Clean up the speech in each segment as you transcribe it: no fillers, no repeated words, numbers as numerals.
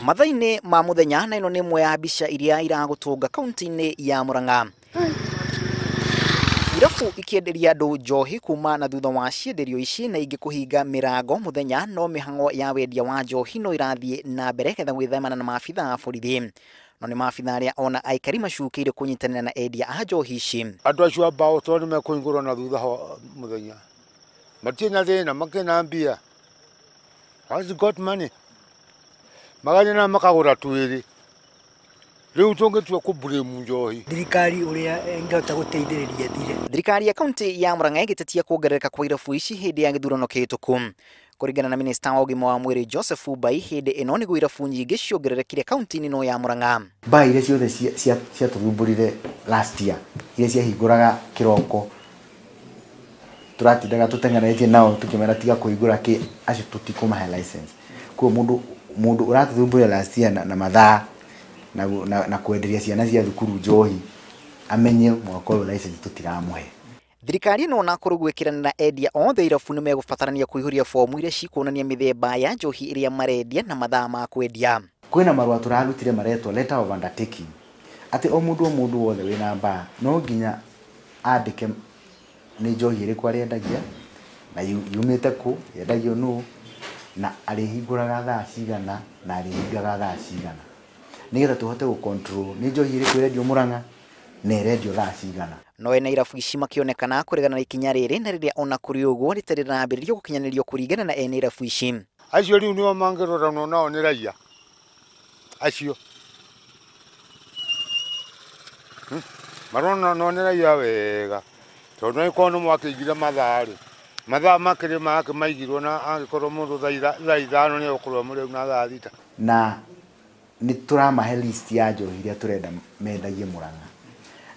Mathaa-inĩ ma mũthenya na ĩno nĩ ĩmwe ya mbica iria iragũtũnga kaunti-inĩ ya Murang'a. Irabu ikĩenderia andũ njohi kuma na thutha wa cienderio ici na ingĩ kũhinga mĩrango mũthenya, no mĩhang'o ya wendia wa njohi no ĩrathiĩ na mbere getha gwĩthemana na maabitha a borithi. No nĩ maabitha arĩa ona aikari macukĩire kũnyitanĩra na endia a njohi ici. Andũ acio a mbaũ tondũ nĩmekũhingũrwo na thutha mũthenya, matirĩ na thĩna, makĩrĩ na mbia. Has got money. Magathiĩ na makagũra twĩrĩ. Rĩu tũngĩtua kũ-blame njohi. Thirikari ũrĩa ĩngĩhota gũteithĩrĩria thire. Thirikari ya kaunti ya Murang'a ĩgĩtetia kuongerereka kwa irabu ici hĩndĩ ya gĩthurano kĩhĩtũku. Kũringana na minista wa ũgima wa mwĩrĩ Joseph Mbai, hĩndĩ ĩno nĩguo irabu nyingĩ ciongererekire kaunti-inĩ ĩno ya Murang'a. Mbaa iria ciothe ciatũthumbũrire last year, iria ciahingũraga kĩroko, tũratindaga tũteng'eranĩtie nao tũkĩmera tiga kũhingũra kĩ, acio tũtikũmahe license. Koguo mũndũ ũratũthumbũrire last year na mathaa na kwenderia ciana cia thukuru njohi, amenye mwaka ũyũ license tũtiramũhe. Thirikari ĩno ona kũrĩ gwĩkĩranĩra endia othe irabu nĩ megũbatarania kũihũria fomu iria cikuonania mĩthemba ya njohi ĩrĩa marendia na mathaa ma kwendia. Kwĩna marũa tũrarutire maretwo letter of undertaking, atĩ o mũndũ o mũndũ wothe wĩna mbaa no nginya andĩke nĩ njohi ĩrĩkũ arĩendagia na yumĩte kũ, yendagio nũ, na arĩhingũraga thaa cigana na arĩhingaga thaa cigana, nĩgetha tũhote gũ control nĩ njohi ĩrĩkũ ĩrendio Murang'a na ĩrendio thaa cigana. No ene irabu ici makĩonekana kũregana na ikinya rĩrĩ, na rĩrĩa ona kũrĩ ũguo rĩtarĩ rĩrambĩrĩrio gũkinyanĩrio kũringana na ene irabu ici. Acio rĩu nĩo mangĩroranwo nao nĩ raia acio maronanwo nĩ raia wega, tondũ angĩkorwo nĩ mwakĩigire mathaa rĩ, mathaa makĩrĩ makĩmaigirwo, na angĩkorwo mũndũ thaa 5 nĩ egũkorwo mũrĩu na thaa 6. Na nĩ tũramahe list ya njohi iria tũrenda mendagie Murang'a,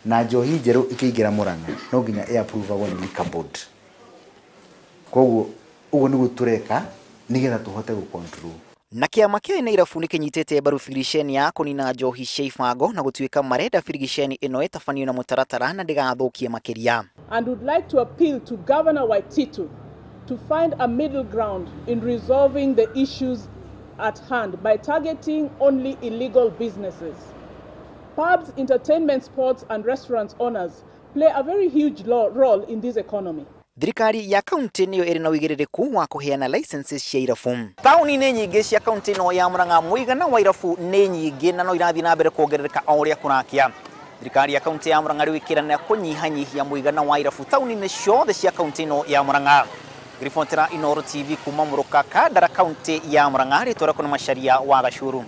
na njohi njerũ ĩkĩingĩra Murang'a no nginya ĩ-approve-agwo nĩ Liquor Board. Koguo ũguo nĩguo tũreka nĩgetha tũhote gũ-control. Na kĩama kĩa ene irabu nĩkĩnyitĩte mbaru birigiceni ya kũnina njohi cia ibango na gũtuĩka marenda birigiceni ĩno ĩtabanio na mũtaratara na ndĩgathũkie makĩria. And would like to appeal to Governor Waititu to find a middle ground in resolving the issues at hand by targeting only illegal businesses. Pubs, entertainment spots and restaurant owners play a very huge role in this economy. Thirikari ya kaunti nĩyo ĩrĩ na ũigĩrĩrĩku wa kũheana licenses cia irabu. Taũni-inĩ nyingĩ cia kaunti ĩno ya Murang'a mũigana wa irabu nĩ nyingĩ na no irathiĩ na mbere kuongerereka o ũrĩa kũrakĩa. Thirikari ya kaunti ya Murang'a rĩu ĩkĩranĩra kũnyihanyihia mũigana wa irabu taũni-inĩ ciothe cia kaunti ĩno ya Murang'a. Ngĩribotera Inooro TV kuma Mũrũka, Kandara, kaunti ya Murang'a, rĩtwa rĩakwa nĩ Macharia wa Gacuru.